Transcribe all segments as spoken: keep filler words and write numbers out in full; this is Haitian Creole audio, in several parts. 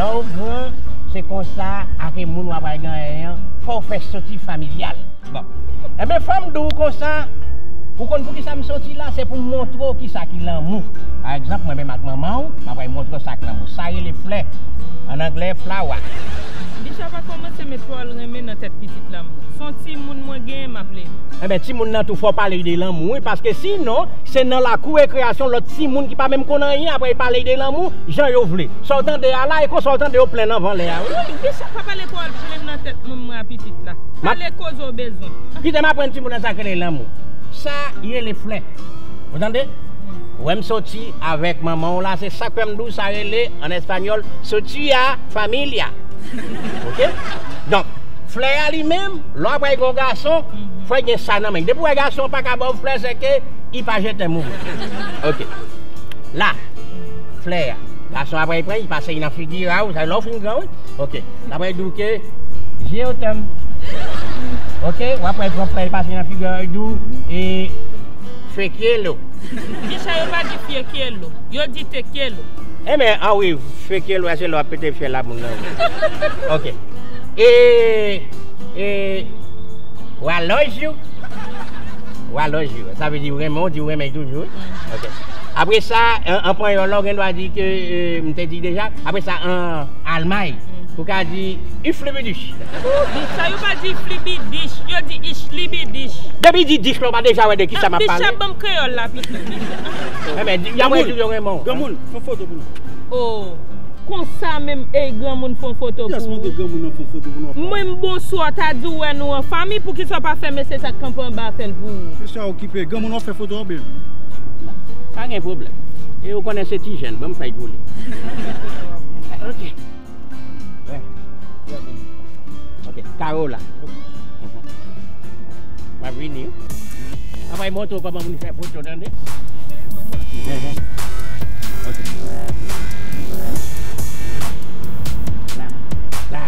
Lè w gran, se konsa ak e moun w ap al genyen an, fò w fè soti familyal. Bon. Enben, fò m di w konsa, ou konn poukisa m soti la? Se pou m montre w kisa ki lanmou. Pa egzanp, mwen menm ak manman w, m ap al montre w sa k lanmou. Sa rele flè. An anglè, flower. Bicha pa kòmanse met pawòl renmen nan tèt pitit la, mwen. Se yon timoun mwen genyen, m ap leve. Enben, timoun nan tou fò pale de lanmou, wi, paske sinon, se nan lakou rekreyasyon lòt timoun ki pa menm konn anyen, apre y pale de lanmou, jan yo vle. Sa w tande a la, e konsa w tande yo plenn anvan lè a, wi. Wi, bicha pa pale pawòl plenn nan tèt moun mwen a pitit la. Pale koze w bezwen. Kite m aprann timoun nan sa k rele lanmou. Sa, y rele flè. Ou tande? Ou wè m soti avèk manman w la, se sa k fè m di w sa rele, an espanyòl, soti a familia. Oke? Donk, flè a li menm, lè w ap pran yon gason, fò l gen sa nan men. Depi w wè gason pa ka ba w flè, se ke li pa je t'aime ou vre. Oke. La, flè a. Gason ap pran, li pase nan figi a, ou sa lè w fin gran, wi. Oke. L ap di w ke je t'aime. Oke, w ap pran flè, li pase nan figi a, li di w, e, fe quiero. Bicha yo pa di fe quiero, yo di te quiero. Enben, a wi, fe quiero a se lè w ap pete fyèl a moun nan. Oke. E, e, Wa love you. Wa love you. Sa vle di ou renmen, ou di ou renmen toujou. Wi. Ok. Apre sa, an, an panyòl la, ou gen dwa di ke, euh, m te di deja. Apre sa, an almay, ou ka di ich liebe dich. Ou di sa, yo pa di ich liebe dich, yo di ich liebe dich. Depi di dich la, ou pa deja wè de ki sa m ap pale? Bicha ban m kreyòl la, pito. Enben, y ap wè toujou renmen w. Granmoun, fè foto pou nou. Oh. Konsa menm, ey, granmoun fè yon foto pou ou. Yes, mande granmoun nan fè yon foto pou nou. Mwen, m bonswa, ta di w wè nou an fanmi, poukisa w pa fè mesye sa k kanpe anba a fè l pou ou? Mesye a okipe, granmoun w ap fè foto a oubyen? Pa gen pwoblèm. E ou konnen se ti jèn, ban m fè l pou li. Ok. Ok, karo la. Mhm. M ap vini, wi. Anvan m montre w kòman moun fè foto, tande. Mhm. Ok. La, la.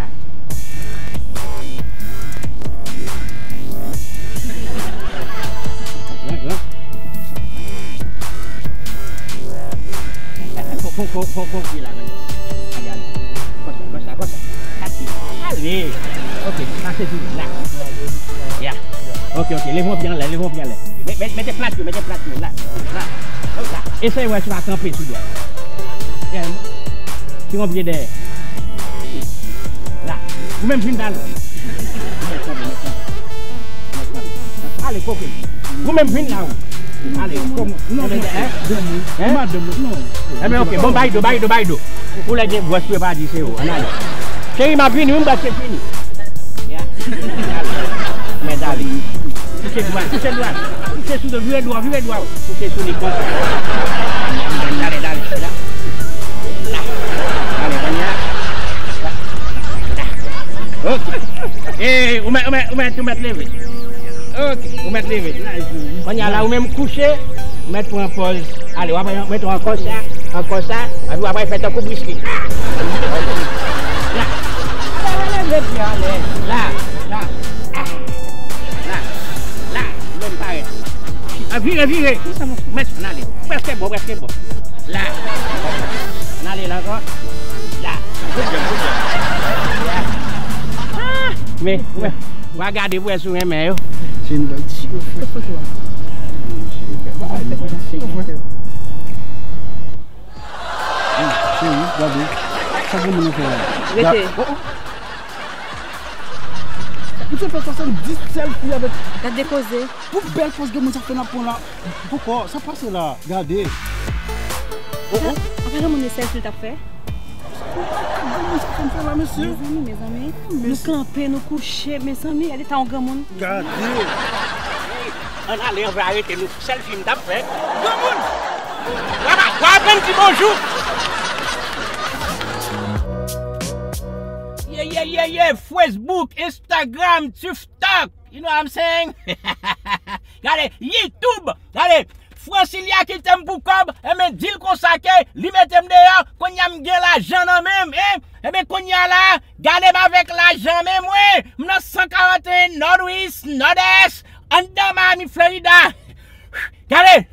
Wi, wi. Fon, fon, fon, fon, fon pye la, tande. Ale, ale. Konsa, konsa, konsa. Ale. Ok, pase sou la. Ya. Ok, ok. Leve yon pye anlè, leve yon pye anlè. Mete, mete, mete plat yo, mete plat yo. La. La. La. Eseye wè si w ka kanpe sou dwèt. Tire yon pye dèyè. La. Ou menm vin la. Ale, koke. Ou menm vin la, ou. Ale, kòman? Non, non, non. Madanm, non. Enben, ok. Bon, bay do, bay do, bay do. Ou lè gen bwès, ou pa di se ou. Ann ale. Cheri, m ap vini, wi, m prèske fini. Ya. Mèt ale. Kouche dwat, kouche dwat. Kouche sou do, vire dwat, vire dwat. Kouche sou li konsa. Dale, dale, la. La. Ale, kounye a. La. La. Ok. E, ou mèt, ou mèt, ou mèt, ou mèt leve. Ok, ou mèt leve. Kounye a la, ou menm kouche, ou mèt pran pòz. Ale, w ap mete ankò sa, ankò sa, epi w ap fè tankou briski. La. Ale, ale, ale, ale. La, la. La, la, ou menm parèt. A, vire, vire. Mèt ann ale. Prèske bon, prèske bon. La. Ann ale la ankò. La. Good job, good job. La. Ah, men, men, w a gade pou wè si w renmen yo. Se yon bagay ti yo fè. Cheri, gade. Sa granmoun nan fè la? Rete. Oh, oh. Misye fè swasanndis sèlfi avèk. Gade koze. Pou bèl pòz granmoun sa fè nan pran la. Poukò? Sa pase la? Gade. Oh, oh. Apa granmoun e sèlfi l t ap fè? Sa granmoun sa fè la, mesye? Mezanmi, mezanmi. Nou kanpe, nou kouche, mezanmi, gade ta yon granmoun. Gade. Ann ale, ann fè arete nou. Sèlfi m t ap fè. Granmoun! Papa, w ap ban m di bonjou. Yeah, yeah, yeah, yeah. Facebook, Instagram, TikTok. You know what I'm saying? Gade, YouTube. Gade, Francilien kite m pou kòb. Enben, di l konsa ke li mete m deyò. Kounye a m gen lajan nan men m, hein? Enben, kounye a la, gade m avèk lajan men mwen. M nan san karanteyen Northwest, Nòdès, anndan Miami, Florida. Gade!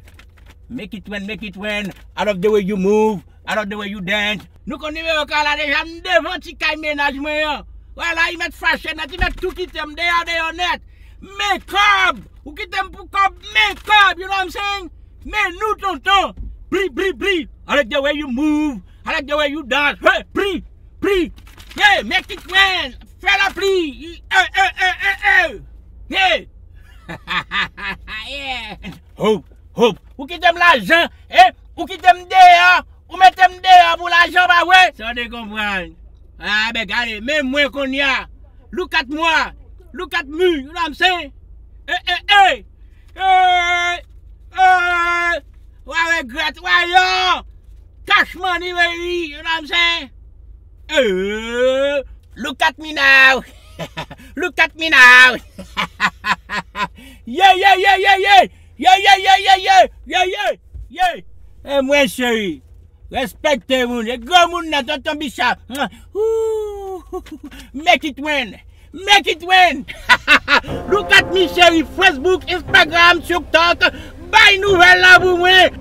Make it rain, make it rain. I love the way you move. I love the way you dance. Nou konn nimewo kay la deja, m devan ti kay mennaj mwen an. Wè la, li mèt fache nèt, li mèt tou kite m deyò, deyò nèt. Men kòb, ou kite m pou kòb, men kòb, you know what I'm saying? Men nou tonton, bri, bri, bri. I like the way you move, I like the way you dance. Hey, bri, bri. Yeah, make it rain, fè lapli. Hey, hey, hey, hey, hey. Yeah. Hop, hop. Ou kite m lajan, eh? Ou kite m deyò, ou mete m deyò pou lajan, pa vre? Sa w te konprann. Ah, ben, gade, men mwen kounye a. Look at moi. Look at me. You know what I'm saying? Eh, eh, eh. Eh, eh. Wa regrèt, wa yo. Cash money, baby. You know what I'm saying? Eh, look at me now. Look at me now. Yeah, yeah, yeah, yeah, yeah. Yeah, yeah, yeah, yeah, yeah. Yeah, yeah, yeah. Eh, mwen cheri. Respekte moun. E granmoun nan, tonton Bicha. Ooh, make it rain. Make it rain. Look at me, cheri. Facebook, Instagram, TikTok. Bay nouvèl la pou mwen.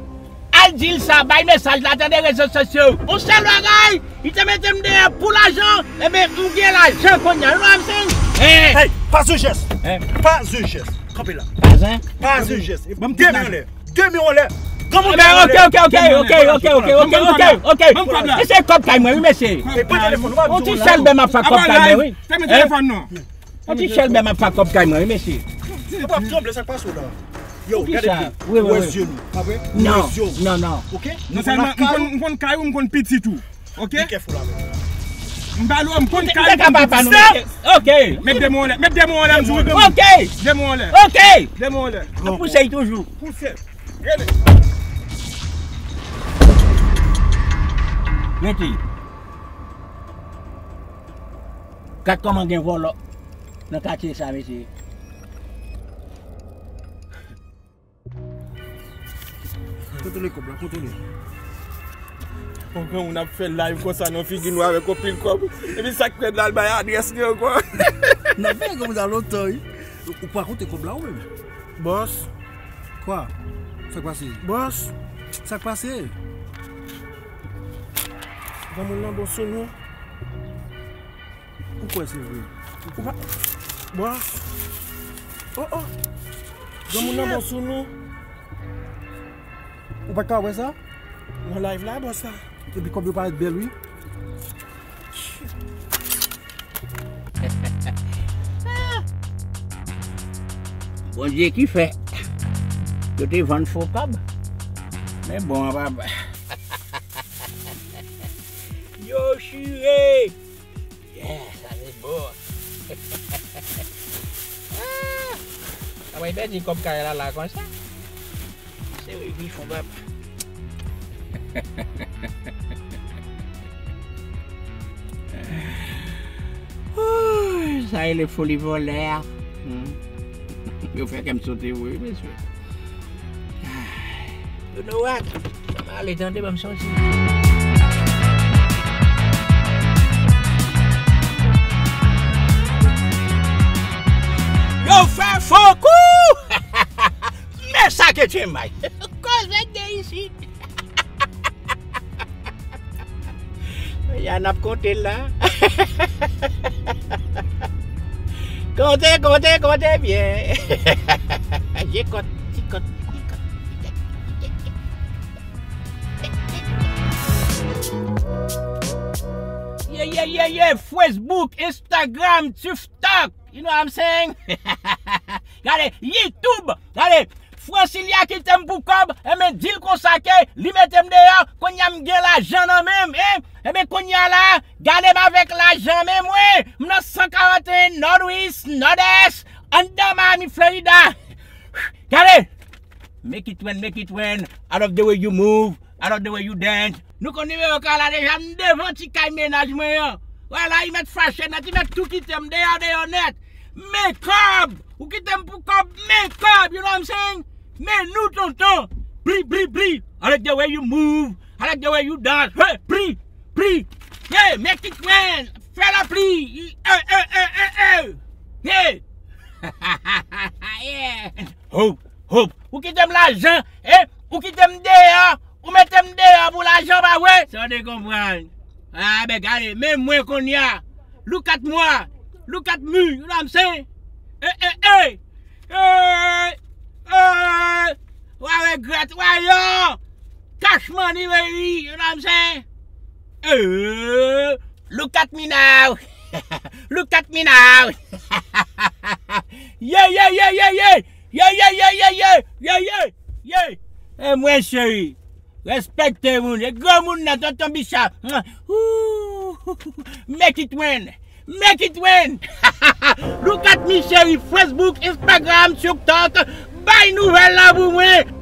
Al di l sa, bay mesaj la, tande rezo sosyo. On sèl bagay, li te mete m deyò pou lajan, ebyen, m gen lajan kounye a. You know what I'm saying? Eh. Hey, pas un geste. Eh. Pas un geste. Kanpe la. Pas un? Pas un geste. Ban m de men anlè. De men anlè. Granmoun, de men anlè. Ok, ok, ok, ok, ok, ok, ok, ok, ok. Ban m kòb la. E se kòb kay mwen, wi, mesye. E pran telefòn, ou pa. On ti sèl bè m ap fè kòb kay mwen, wi. Fèmen telefòn nan. On ti chèlbè m ap fè kòb kay mwen, wi, mesye. Ou p ap tranble, sa k pase w la? Yo, gade byen. Wi, wi, wi. Wè zye nou. Pa vre? Non, non, non. Ok? Non sèlman, m konn, m konn kay ou, m konn pitit ou. Ok? Be careful avè m. M pale w, m konn kay ou, m konn pitit ou. Ok. Met de men anlè, met de men anlè, m di w. Ok. De men anlè. Ok. De men anlè. Ap pouse l toujou. Pouse. Rele. Rete. Gad kòman gen vòlò nan katye sa, mesye. Kontwole kòb la, kontwole. Yon granmoun ap fè live konsa nan figi nou avèk yon pil kòb. Epi sa k pèd la, l bay adrès li ankò. N ap fè granmoun sa lontan, wi. Ou pa konte kòb la, ou menm? Bòs. Kwa? Sa k pase? Bòs. Sa k pase? Granmoun nan bon sou nou. Ou kwè se vre? Ou pa. Bòs. Oh, oh. Granmoun nan bon sou nou. Ou pa t ka wè sa? Nan live la, bòs la. Epi kòb yo parèt bèl, wi. Bondye ki fè yo te vann fo kòb. Men bon, an pa. Yo chire! Yeah, sa se bon. Ah! Sa mwen pèdi kòb kay la la konsa. Se wi, wi, fon bab. Ooh, sa e le foli vòlè a. Hmm. Yo fè kè m sote vre, mesye. You know what? Ban m ale tande, ban m soti. Yo fè fo kou! Men sa ke Djemay. Koze k gen isit. Ya n ap konte l la. Konte, konte, konte byen. Je kont, ti kont, ti kont. Yeah, yeah, yeah, yeah. Facebook, Instagram, TikTok. You know what I'm saying? Gade, YouTube. Gade, Francilien kite m pou kòb, enben, di l konsa ke li mete m deyò, kounye a m gen lajan nan men m, en? Enben, kounye a la, gade m avèk lajan men mwen, m nan san karanteyen Northwest, Nord-Est, anndan Miami, Florida. Gade! Make it rain, make it rain, I love the way you move, I love the way you dance. Nou konn nimewo kay la deja, m devan ti kay mennaj mwen an. Wè la, li mèt fache nèt, li mèt tou kite m deyò, deyò nèt. Men kòb! Ou kite m pou kòb, men kòb! You know what I'm saying? Men nou, tonton! Bri, bri, bri! I like the way you move, I like the way you dance. Hey, bri, bri! Yeah, make it rain! Fè lapli! Hey, hey, hey, hey, hey! Yeah! Hop, hop! Ou kite m lajan, eh? Ou kite m deyò! Ou mete m deyò pou lajan, pa vre? Sa w te konprann. Ah, ben gade, men mwen kounye a. Look at moi. Look at me. You know what I'm saying? Eh, eh, eh. Eh, eh. Wa regrèt, wa yo. Cash money, baby. You know what I'm saying? Eh, look at me now. Look at me now. Yeah, yeah, yeah, yeah, yeah. Yeah, yeah, yeah, yeah, yeah. Yeah, yeah, yeah. Eh, mwen cheri. Respekte moun. E granmoun nan, tonton Bicha. Ooh, make it rain. Make it rain. Look at me, cheri. Facebook, Instagram, TikTok. Bay nouvèl la pou mwen.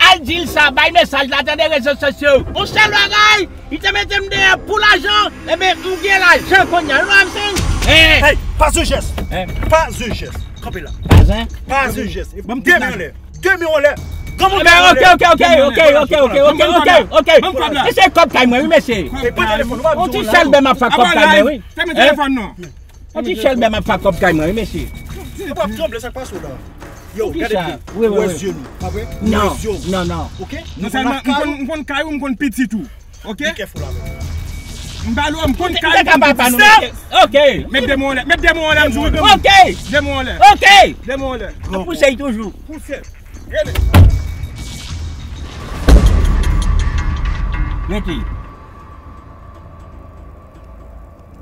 Al di l sa, bay mesaj la, tande rezo sosyo. Yon sèl bagay, li te mete m deyò pou lajan. Ebyen, m gen lajan kounye a. You know what I'm saying? Eh. Hey, pa sou jès. Eh. Pa sou jès. Kanpe la. Pa zen. Pa sou jès. Ban m tout lajan. De men anlè. De men anlè. Granmoun, men anlè. Ok, ok, ok, ok, ok, ok, ok, ok, ok. Ban m kòb la. E se kòb kay mwen, wi, mesye. E pran telefòn, ou pa di yon ti chèlbè m ap fè kòb kay mwen, wi. Fèmen telefòn non. Yon ti chèlbè m ap fè kòb kay mwen, wi, mesye. Ou p ap tranble, sa k pase w la? Yo, gade pye. Ou wè zye nou, pa vre? Ou wè zye w. Non, non, non. Ok? Non sèlman m konn, m konn kay ou, m konn pitit ou. Ok? Be careful avè m. M pale w, m konn kay ou, m konn pitit ou. Ok. Met de men anlè, met de men anlè, m di w. Ok. De men anlè. Ok. De men anlè. Ap pouse l toujou. Pouse. Rele. Rete.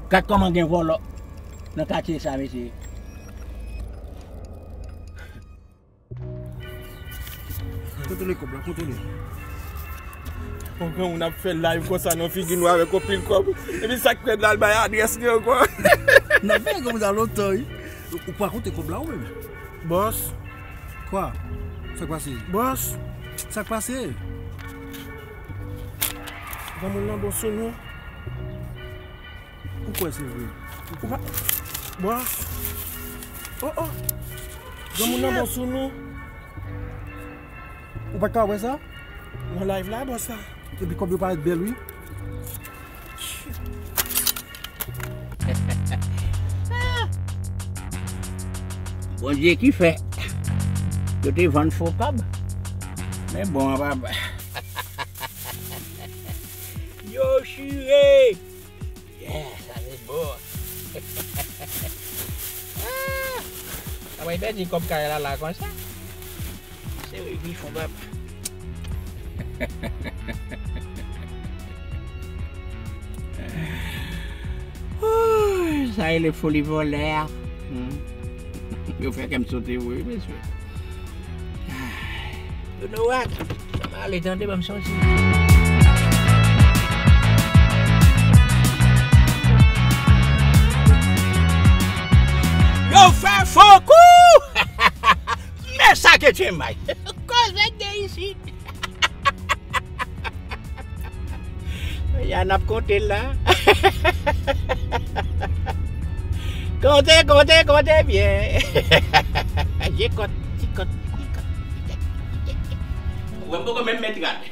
Gad kòman gen vòlò nan katye sa, mesye. Kontwole kòb la, kontwole. Yon granmoun ap fè live konsa nan figi nou avèk yon pil kòb. Epi sa k prèt la, l bay adrès li ankò. N ap fè granmoun sa lontan, wi. Ou pa konte kòb la, ou menm? Bòs. Kwa? Sa k pase? Bòs. Sa k pase? Granmoun nan bon sou nou. Ou kwè se vre? Ou pa. Bòs. Oh, oh. Granmoun nan bon sou nou. Ou pa ka wè sa? Nan live la, bòs la. Epi kòb yo parèt bèl, wi. Bondye ki fè yo te vann fo kòb. Men bon, papa. Yo chire! Yeah, sa se bon. Ah! Sa mwen pèdi kòb kay la la konsa. Se wi, wi, fon papa. Ooh, sa e le foli vòlè a. Hmm. Yo fè kè m sote vre, mesye. You know what? Ban m ale tande, ban m sonje. Yo fè fo kou! Men sa ke Djemay. Koze k gen isit. Ya n ap konte l la. Konte, konte, konte byen. Je kòt, ti kòt, ti kòt. Ou wè m poko menm met rad.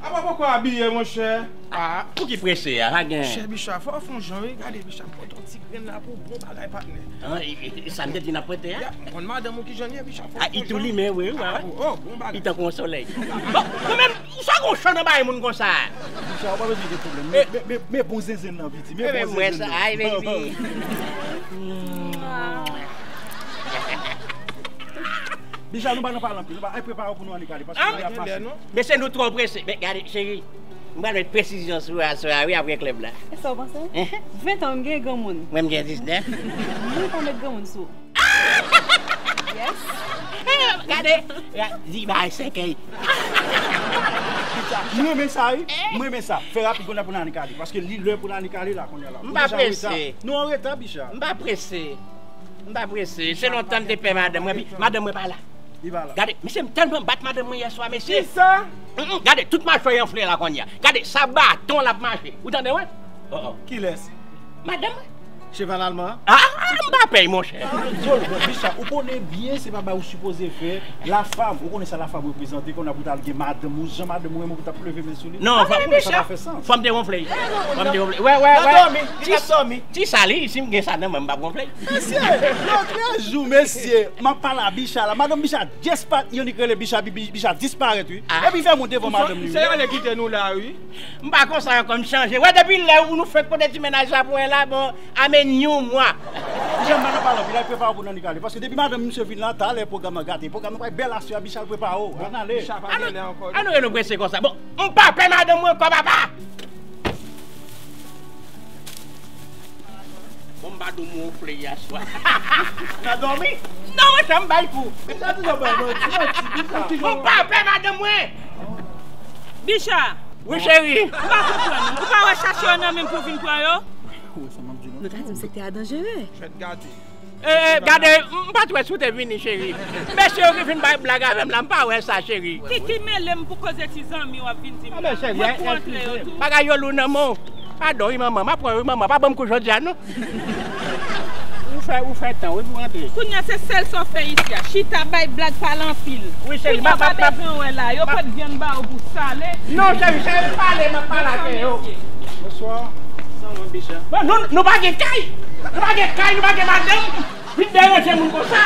Apa poko abiye, monchè? Ah, pou ki prese a, pa gen. Chè Bicha, fò w fè yon jan, wi. Gade, Bicha, m pote yon ti grenn la pou bon bagay, patnè. Ah, e, e, e sa m te di n ap pote a? Ya, m konn madanm ou ki jan l ye, Bicha, fò w fè yon jan. Ah, li tou limen, wi, wi. Ah, oh, oh, bon bagay. Li tankou yon solèy. Bon, mwen menm, ou sa gon chan nan bagay moun konsa? Bicha, ou pa bezwen gen pwoblèm. Men, men, men, men bon zenzenn nan, piti. Men bon zenzenn nan. Mwen sa, ay, baby. Bicha, nou pa nan pale anpil. Nou pa, ay, prepare w pou nou annik ale, paske nou ap mache. Mesye, nou twò prese. Men gade, cheri, m pral met presizyon sou aswè a, wi, apre klèb la. E sa w panse? Ven tan m gen granmoun. Mwen, m gen diznèf. Mwen pa met granmoun sou. Yes. Gade, di bay sèkèy. M renmen sa, wi. M renmen sa. Fè rapid, kounye a pou n annik ale. Paske li lè pou n annik ale la, kounye a la. M pa prese. Nou an reta, Bicha. M pa prese. M pa prese. Se lontan m te pè madanm mwen, epi madanm mwen pa la. Li pa la. Gade, mesye, m tèlman bat madanm mwen yè swa, mesye. Kisa? Mm, mm, gade, tout machwè y anfle la kounye a. Gade, sa baton l ap mache. Ou tande, wi? Oh, oh. Kilès? Madanm mwen. Cheval alman an? Ah! M pa pè, monchè. Zòl, bon, Bicha, ou konnen byen se pa bagay ou sipoze fè. Lafam, ou konnen sa lafam reprezante, kounye a pou t al gen madanm ou, jan madanm ou renmen ou pou t ap leve men sou li. Non, ou konnen sa pa fè sans. Fò m te wonfle. Fò m te wonfle. Wè, wè, wè. Ti, ti sa li, si m gen sa nan men m, m p ap wonfle. Mesye, lòt jou, mesye, m ap pale a Bicha la. Madanm Bicha, dispa-, yon nèg rele Bicha, Bi-, Bi-, Bicha disparèt, wi. Epi fè moun devan madanm li, wi. Se ale kite nou la, wi. M pa konsa ankò, m chanje. Wè, depi lè ou nou fenk pote ti mennaj la pou wè la, bon, a men yon mwa. Bicha, m pa nan pale anpil, al prepare w pou Nannik ale. Paske depi madanm misye vin la, talè pwogram nan gate. Pwogram nan pral bèl aswè a, Bicha, al prepare w. Ann ale. Bicha pa gen lè ankò, non. Ann nou, ann nou prese konsa. Bon, m pa pè madanm mwen ankò, papa. Bon, m pa di w m wonfle yè swa. Nan dòmi? Non, monchè, m bay kou. Bicha toujou bay manti, manti, Bicha. M pa pè madanm mwen. Bicha. Wi, cheri. M pa konprann. Ou pa wè chache yo nan men m pou vin pran yo? Nou ta di m sektè a danjere. Jwèt gate. Eh, gade, m pa t wè si w te vini, cheri. Mesye yo ki fin bay blag avè m la, m pa wè sa, cheri. Ki, ki mele m pou koze ti zanmi w ap vin di m la? Mwen pou antre yo tou. Bagay yo lou nan men w. Padon, wi, manman. M ap pran, wi, manman. Pa ban m kou jodi a, non. Ou fè, ou fè tan, wi, pou antre. Kounye a, se sèl sa w fè isi a. Chita, bay blag, pale anpil. Wi, cheri, m ap, m ap, m ap. Kounye a, pa bezwen wè la. Yo pa t vyann ba w pou sale. Non, cheri, cheri, pale, m ap pale ak yo. Bonswa. Sa w, Bicha? Bon, nou, nou pa gen kay. Nou pa gen kay, nou pa gen madanm. Vin deranje moun konsa.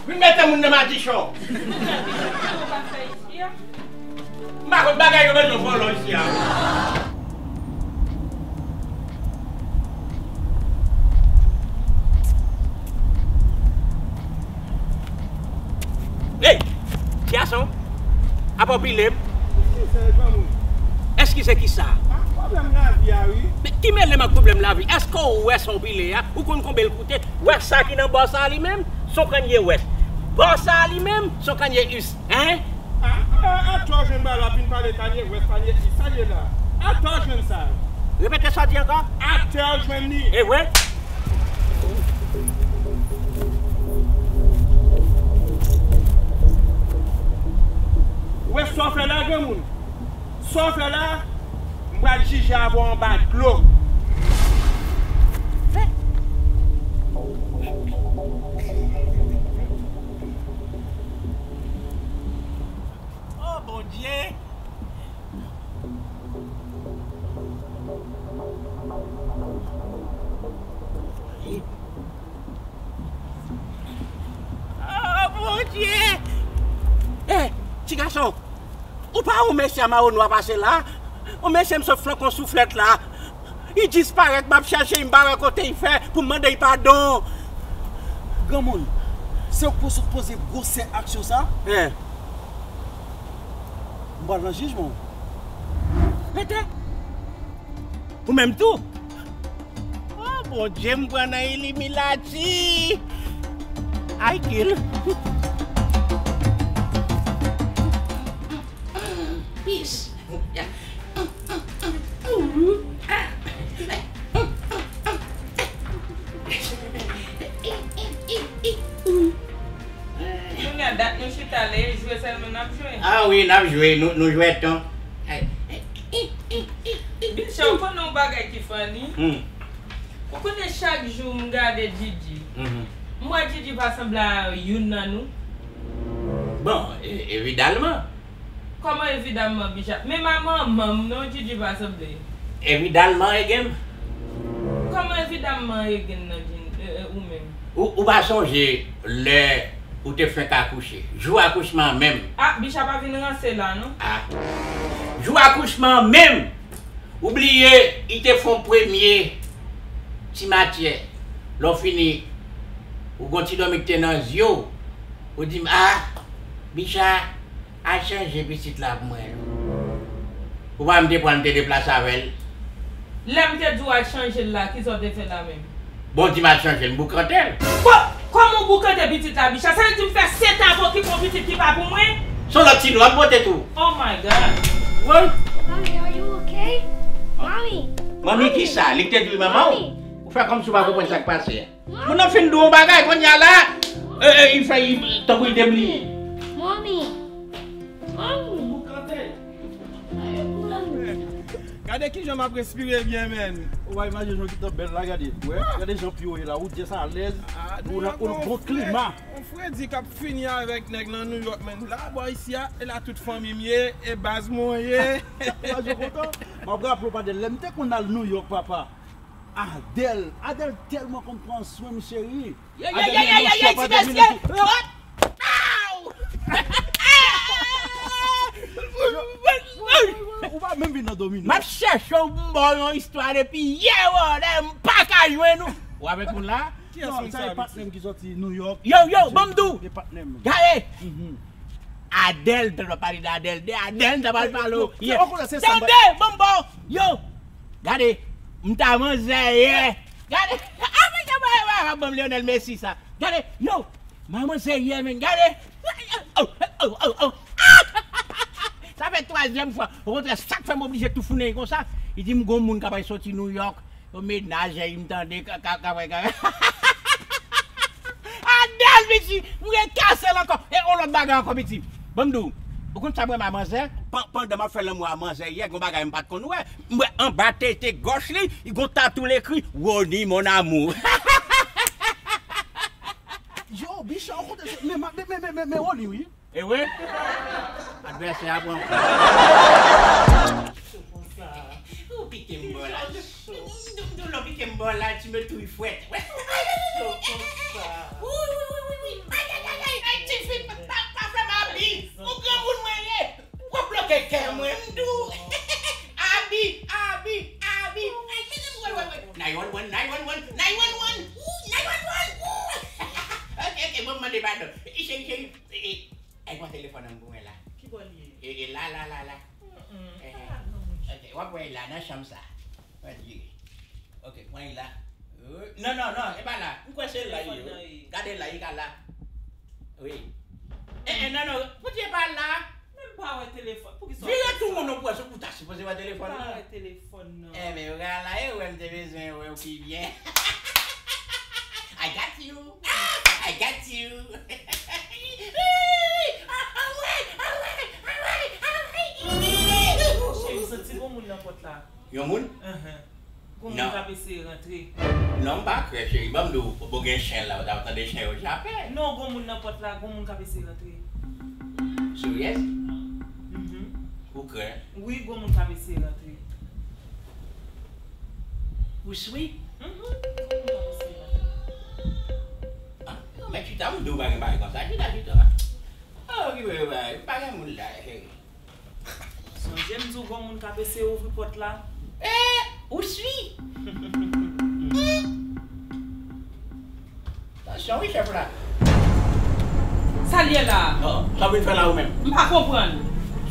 Vin mete moun nan madichon. M pa konn bagay yo bezwen vòlò isi a. Hey, ti gason, apa w pile m? Eskize, granmoun. Eskize kisa? A, pwoblèm lavi a, wi. Men ki mele m ak pwoblèm lavi? Èske w wè sa w pile a? Ou konn konbyen l koute? Wè sa ki nan bò sa a li menm, se yon Kanye West. Bò sa a li menm, se yon Kanye East. Hein? A, a, atè w jwenn bagay la, ap vin pale Kanye West, Kanye East, sa l ye la? Atè w jwenn sa. Repete sa w di ankò. Atè w jwenn li. E vre? Wè sa w fè la, granmoun. Sa w fè la, m pral jije avè w anba dlo. Oh, Bondye! Oh, Bondye! Eh, ti gason, ou pa wè yon mesye a mawo nwa pase la? Yon mesye m sot flanke yon souflèt la. Li disparèt, m ap chèche li, m pa wè kote li fè pou m mande li padon. Granmoun, se ou k pou sot poze gwosè aksyon sa? Hein? M pral nan jijman. Rete! Ou menm tou? Oh, Bondye, m pran nan Iliminati. Ay, kil. Pis. Kounye a, dat nou chita la, e jwe sèlman n ap jwe. Ah wi, n ap jwe, nou, nou jwèt tou. Bicha, ou konnen yon bagay ki funny? Hmm. Ou konnen chak jou m gade Djidji. Mhm. M wè Djidji pa sanble a youn nan nou. Bon, e-, evidalman. Kòman evidamman, Bicha? Menm a manman m non, Djidji pa sanble. Evidalman, Egen. Kòman evidamman, Egen nan, Djin-, e, e, ou menm? Ou, ou pa sonje lè ou te fenk akouche? Jou akouchman an menm. Ah, Bicha pa vin ranse la, non? Ah. Jou akouchman an menm! Ou bliye, li te fè yon premye ti matyè. Lè w fini, ou gon ti dòmi ki te nan zye w. Ou di m, ah, Bicha, al chanje pitit la pou mwen non. Ou pa wè m te pran l, m te deplase avè l. Lè m te di w al chanje l la, kisa w te fè la menm? Bon, di m al chanje l, m boukante l. Bon, kòman w boukante pitit la, Bicha? Sa vle di m fè sèt an ap okipe yon pitit ki pa pou mwen? Se yon lòt ti non m pote tou. Oh my God. Wi. Mommy, are you okay? Mommy. Manmi kisa? Li k te di wi manman w? Ou fè kòmsi w pa konprann sa k pase a. Moun nan fin di w yon bagay, kounye a la, e, e, li fè, li, tankou li te bliye. Mommy. Mommy. Boukante. Are you mommy? Gade kijan m ap respire byen, menn. Ou pa imajine jan w gentan bèl la, gade. Wè, gade jan pye w ye la, ou djès alèz, ou nan yon bon klima. Yon fredi k ap fini avèk nèg nan New York, menn. La, bò isi a, e la tout fanmi m ye, e baz mwen ye. Ou pa jwe kontan? M ap raple w, pa de lè m te konn al New York, papa. Adèl, Adèl tèlman konn pran swen m, cheri. Yo, yo, yo, yo, yo, yo, ti mesye. Hop! Pow! Ou pa menm vin nan domine. M ap chèche w pou m ba w yon istwa depi yè, wè, m pa ka jwenn ou. Ou avèk moun la? Kiyès moun sa, Biti? Patnè m ki soti New York. Yo, yo, ban m di w. E patnè m. Gade. Adèl, m t ap pale de Adèl, de Adèl, m t ap pale w. Tande, ban m ba w. Yo, gade, m ta manzè yè. Gade, ban m Lionel Messi sa. Gade, yo, manman serye, men, gade. Sa fè twazyèm fwa. Okontrè, sa k fè m oblije toufoune konsa. Li di m gon moun k ap soti New York. Yo mennaj, m tande, ka, ka, ka, ka. Adèl, piti, m rekase l ankò. E yon lòt bagay ankò, piti. Ban m di w, ou konn sa m renmen a manzè? Pan-, pandan m ap fè lanmou a manzè yè, gon bagay m pa t konn wè. M wè anba tete gòch li, li gon tatouj ekri Rony mon amour. Yo, Bicha, ou kote se, men, men, men, men, men, men Rony, wi. E vre? Advèsè a pran kou. Cho konsa. Ou pike m bò la. Cho, cho. Doudoulon pike m bò la, ti me touy fwèt. Cho konsa. Wi, wi, wi, wi, wi. Ay, ay, ay, ay, ay, tifi, pa, pa, pa fè m abi. Yon granmoun mwen ye. W ap bloke kè mwen, m di w. Abi, abi, abi. Ay, mete m wè, wè, wè. Nine one one, nine one one, nine one one. Ooh, nine one one. Ooh. Ok, ok, bon, m mande padon. Cheri, cheri. E, e, e, pran telefòn nan pou mwen la. Ki bò l ye? E, e, la, la, la, la. Mm, mm. Eh, pa granmoun. Ok, w ap wè l la, nan chanm sa. Mwen di. Ok, pran l la. Euh, non, non, non, e pa la. M kwè se la, yo. Telefòn nan ye. Gade la, li ka la. Wi. Eh, eh, non, non, poutye pa la. Men m pa wè telefòn. Poukisa w fè sa? Vire tou moun, ou kwè se ou ta sipoze wè telefòn nan. M pa wè telefòn nan. Eh, men, w ka la, e wè m te bezwen wè w pi byen. I got you. I got you. Cheri, m santi gon moun nan pòt la. Yon moun? Ahan. Gon moun k ap eseye rantre. Non, m pa kwè, cheri. Ban m di w, ou gen chen la, ou t ap tande chen yo jape. Non, gon moun nan pòt la, gon moun k ap eseye rantre. Serious? Mhm. Ou kwè? Wi, gon moun k ap eseye rantre. Ou sure? Mhm. Gon moun k ap eseye rantre. Ah, non, men chita, m di w pa gen bagay konsa. Chita, chita. Oh, ki bagay, pa gen moun la, cheri. Sonje m di w gon moun k ap eseye ouvri pòt la. Eh, ou sure? Tansyon wi chèf la. Sa l ye la? Oh, sa w vin fè la ou menm? M pa konprann.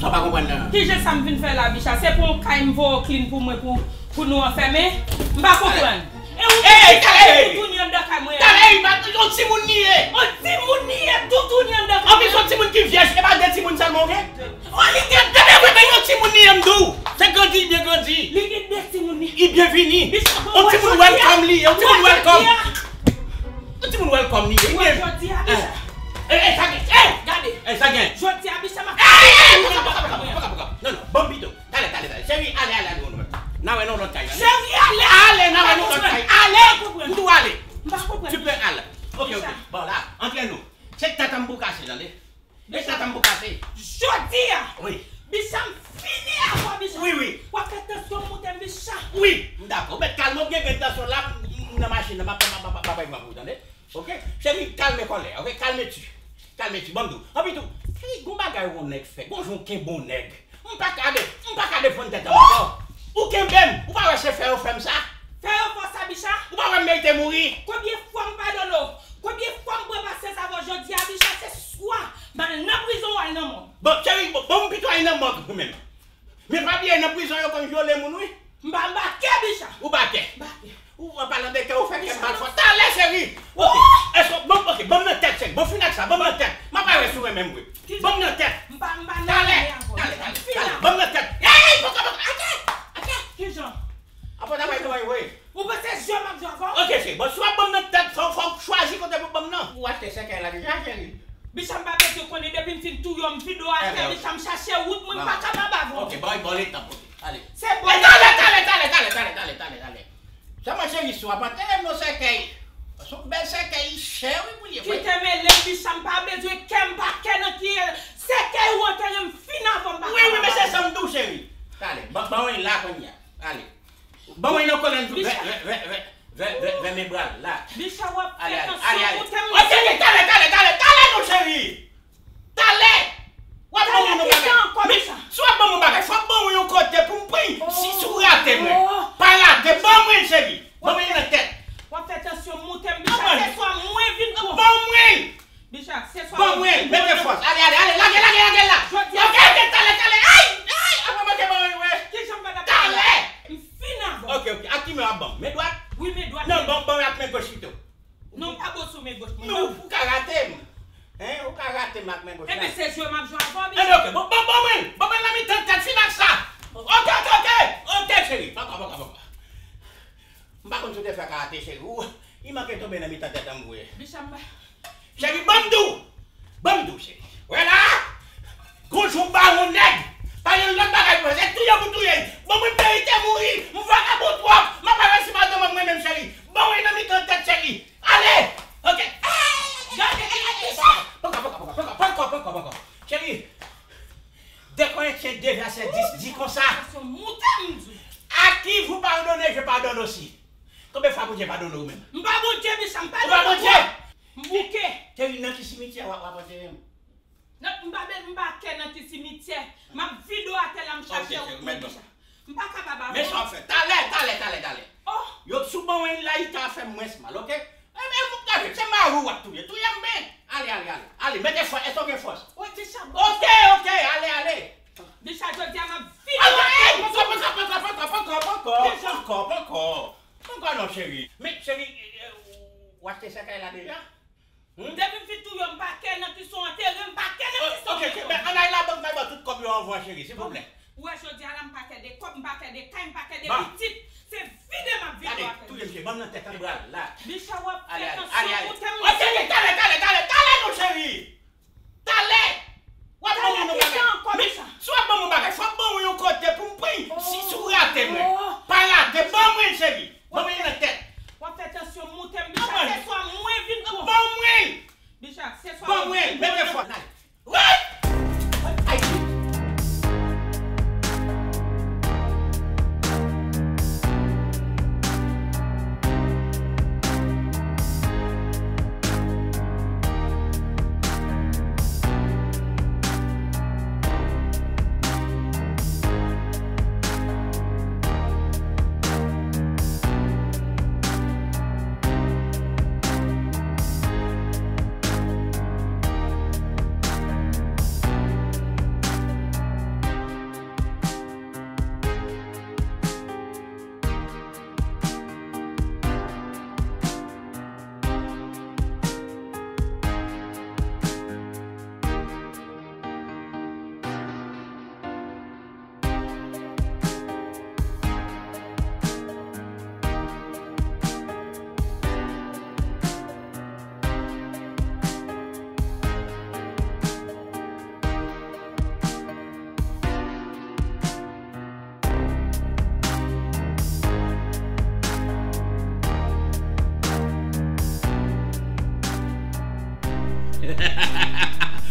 Sa w pa konprann nan? Kijan sa m vin fè la, Bicha? Se pou yon kay m voye w clean pou mwen pou, pou nou anfèmen? M pa konprann. E ou menm ki toutouni anndan kay mwen an. Talè, yon timoun li ye. Yon timoun li ye, toutouni anndan kay mwen. Anplis, yon timoun ki vyèj, e pa de timoun sèlman w gen? Oh, li gen de bebe, yon timoun li ye, m di w. Se grandi, byen grandi. Li gen de timoun li. Li byen vini. Yon timoun welcome li ye, yon timoun welcome. Yon timoun welcome li ye. Jodi a, Bicha. Eh, eh, sa gen. Eh, gade. Eh, sa gen. Jodi a, Bicha, m ap... Eh, eh, eh, poko, poko, poko, poko, poko. Non, non, ban m pito. Talè, talè, talè. Cheri, ale, ale, ale, nou lòt kay la. Cheri, ale. Ale, n a wè nou lòt kay. Ale. M di w ale. M pa konprann. Tu peux aller. Ok, ok. Bon, la, antre nou. Se tèt an m pou kase, tande. E sa tanbou kase. Jodi a, wi. Bicha, m fini avè w, Bicha. Wi, wi. W ap fè tansyon moute m, Bicha. Wi, m dakò. Ou mèt kalme w, gen grenn tansyon la, m, m nan machin nan, m ap, m ap, m ap, m ap, m ap, m ap, tande? Oke? Cheri, kalme kòlè, oke? Kalme ti. Kalme ti, ban m di w. Anpi tou, cheri, gon bagay yon nèg fè. Gon jan w kenbe yon nèg. M pa ka de, m pa ka defann tèt an ankò. Ou kenbe m, ou pa wè se fè yo fè m sa? Fè yo fè w sa, Bicha? Ou pa wè m merite mouri? Konbyen fwa m padone w? Konbyen fwa m pran pasyans avè w jodi a, Bicha? Se swa m al nan prizon ou al nan mòg. Bon, cheri, bon, bon, m pito al nan mòg ou menm. Men pa bliye, nan prizon yo konn vyole moun, wi. M pa, m pa kè, Bicha. Ou pa kè? M pa kè. Ou, an palan de kè, ou fè kè m mal fò. Talè, cheri. Oke. Èske, bon, oke, ban m nan tèt, cheri. Bon, fin ak sa, ban m nan tèt. M ap al sou mwen menm, wi. Ban m nan tèt. M pa, m pa nan. Talè, talè, talè, talè. Ban m nan tèt. Ey, poko, poko. Atè, atè. Kijan? Apa, n ap al travay, wi. Ou panse jwe m ap jwe avè w? Oke, cheri. Bon, si w ap ban m nan tèt, fò, fò w chwazi kote pou ban m nan. Ou achte sèkèy la deja, cheri? Bicha, m pa bezwen konnen, depi m fin touye w, m vide w atè, Bicha, m chache wout mwen, m pa kapab avè w. Oke, bon, bon, letan, oke. Ale. Se bon. E talè, Talè, talè, talè, talè, talè. Sa mwen cheri sou ap antere m nan sèkèy. Paske yon bèl sèkèy chè wi pou l ye. Kite m ele m Bicha, m pa bezwen kè, m pa kè nan ki sèkèy ou antere m fin avan m pa. Wi, wi, men se sa m di w cheri. Talè, ban mwen la kounye a. Ale. Ban mwen yon konnen vè vè vè vè vè vè vè men bra l la. Bicha w ap fè tansyon moute m. Ok, ok, talè, talè, talè, talè non cheri. Talè! W ap ban mwen yon bagay. Men, si w ap ban mwen yon bagay, fò w ban mwen yon kote pou m pran. Si, si w rate mwen. Pa rate, ban mwen l, cheri. Ban mwen l nan tèt. W ap fè tansyon moute m, Bicha, se swa mwen vin pran. Ban mwen l! Bicha, se swa mwen vin pran. Ban mwen l, mete fòs. Ale, ale, ale, lage, lage, lage l la. Ok, ok, talè, talè. Ay, ay, apa manke ban mwen l, wè. Kijan m fè n ap talè? M fin avan. Ok, ok, ak ki men w ap ban m? Men dwat? Wi, men dwat. Non, ban, ban mwen ak men goch pito. Non, m pa bon sou men goch mwen. Non, ou ka rate m. Hein, ou ka rate m ak men goch la. Ebyen, se jwe m ap jwe avè w, Bicha. Ebyen, ok, bon, bon, bon, mwen, bon, mwen nan mitan tèt, fin ak sa. Ok, ok, ok, ok, cheri. Poko, poko, poko. M pa konn si w te fè karate, cheri. Ou, li manke tonbe nan mitan tèt an m vre. Bicha, m pa. Cheri, ban m di w. Ban m di w, cheri. Wè la, gon jou m ba yon nèg. Pa gen lòt bagay pou fè, se touye pou touye. Bon, mwen merite mouri. M vakabon twòp. M ap resi madanm mwen menm, cheri. Ban mwen nan mitan tèt, cheri. Ale! Ok. Gade, gade, gade. Poko, poko, poko, poko, poko, poko, poko. Cheri, de Korentyen de vèsè dis di konsa. À qui vous pardonnez, je pardonne aussi. Konbyen fwa Bondye padone w menm? M pa Bondye, Bicha, m padone w. Ou pa Bondye? M bouke. Cheri, nan ki simityè w ap, w ap antere m? Non, m pa, m pa kè nan ti simityè. M ap vide w atè la, m chache w. Ok, cheri, mèt bon. M pa kapab avè w. Men sa w ap fè. Talè, talè, talè, talè. Oh! Yo, si w ban mwen l la, li ka fè m mwens mal, ok? E, e, m gade, se mari w w ap touye. Touye m byen. Ale, ale, ale. Ale, mete fòs. Èske w gen fòs? Wi, Bicha, bon. Ok, ok, ale, ale. Bicha, jodi a, m ap vide w atè. Poko, poko, poko, poko, poko, poko, poko, poko. Poko non, cheri. Men, cheri, e, e, w achte sèkèy la deja? Hmm? Depi m fin touye w, m pa kè nan kison antere, m pa kè nan kison. Ok, ok, men ann al labank, m al ba w tout kòb yo anvan, cheri, silvouplè. Ou wè jodi a la, m pa kè de kòb, m pa kè de kay, m pa kè de pitit. Se vide m ap vide w atè. Gade, touye m, cheri, ban m nan tèt an bra l la. Bicha, w ap fè tansyon moute m. Ok, ok, talè, talè, talè, talè non, cheri. Talè! W ap ban mwen yon bagay. Men, si w ap ban mwen yon bagay, fò w ban mwen yon kote pou m pran. Si, si w rate mwen. Pa rate, ban mwen l, cheri. Ban mwen l nan tèt. W ap fè tansyon moute m, Bicha, se swa mwen vin pran. Ban mwen l! Bicha, se swa mwen vin pran. Ban mwen l, mete fòs. Wi! Ay!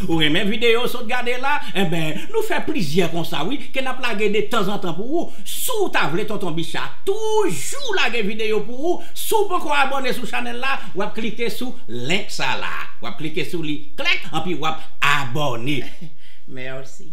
Ou renmen videyo w sot gade la? Enben, nou fè plizyè konsa wi, ke n ap lage de tanzantan pou ou. Si w ta vle Tonton Bicha toujou lage videyo pou ou, si w poko abòne sou chanèl la, w ap klike sou link sa la. W ap klike sou li, klèk, anpi w ap abòne. Mèsi.